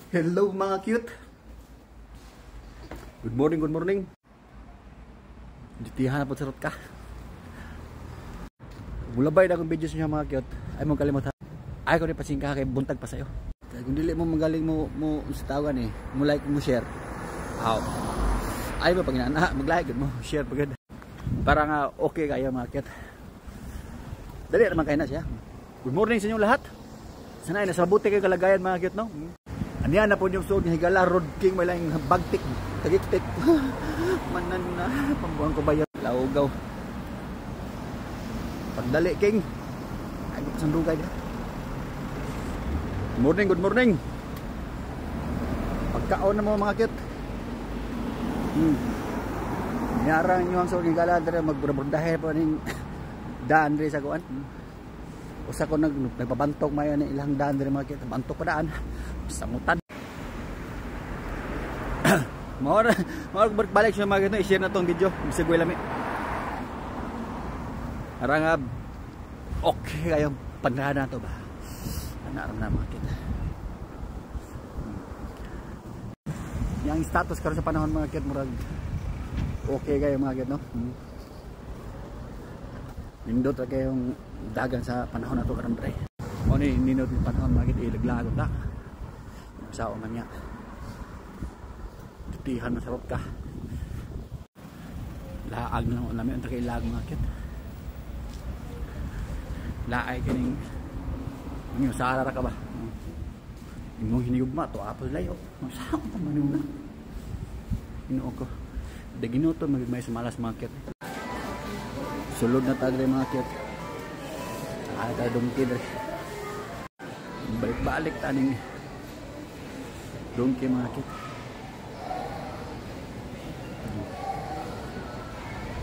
Hello, mga cute. Good morning, good morning. Ditihan na po sa ka. Mulabay na akong videos niya, mga cute. Ay mong kalimot ha. Ay ko ni pasingka kay buntag pa sayo. Kaya kung dili mo magaling mo mo sa tawagan eh, mo like, mo share. Aw. Ay ba pag inana, mag-like mo, share pagad. Para nga okay kayo, mga cute. Dali naman kayo na siya. Good morning sa inyong lahat. Sana ay nasa mabuti kayo kalagayan, mga cute, no? Aniya na po yung suod nga higala Road King, may lang bagtik tagiktik manan na pambuhan ko bayo laugaw pagdali king ay ko sandugay. Good morning, good morning. Pagkaon na mo, mga cute. Niyarang inyo ang suod nga higala dire, magburdahe po ning daan dire sa kuan. Usa ko nagpabantok mayo ni ilang daan dire, mga cute, bantok pa daan sangutan. Mao mao balik siya, mga cute, i-share na tong video bisag way lami. Ara nga okay kayo panrada na to ba. Ana ra na, mga cute. Yang status karon sa panahon, mga cute, murag okay kayo, mga cute, no. Nindot ra kayong dagan sa panahon na to karon pre. Mo ni nindot yung panahon, mga cute, ilaglago ta. Sao man niya. Tutihan na sarap ka. Laag na lang namin ang kailag, mga cute. Laay kining yung sara ra ka ba. Imong hinigugma to apos layo. Masama pa man na. Ginoo ko. De ginuto magmay sa malas, mga cute. Sulod na ta dre, mga cute. Ay ta dungki dre. Balik-balik ta ning dungki, mga cute.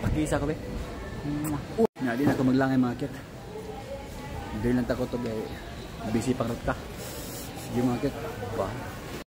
Pakisa ko be. Nga di na ako maglangay, mga cute. Hindi lang tako to kay busy pang ka. Sige, mga cute. Bye.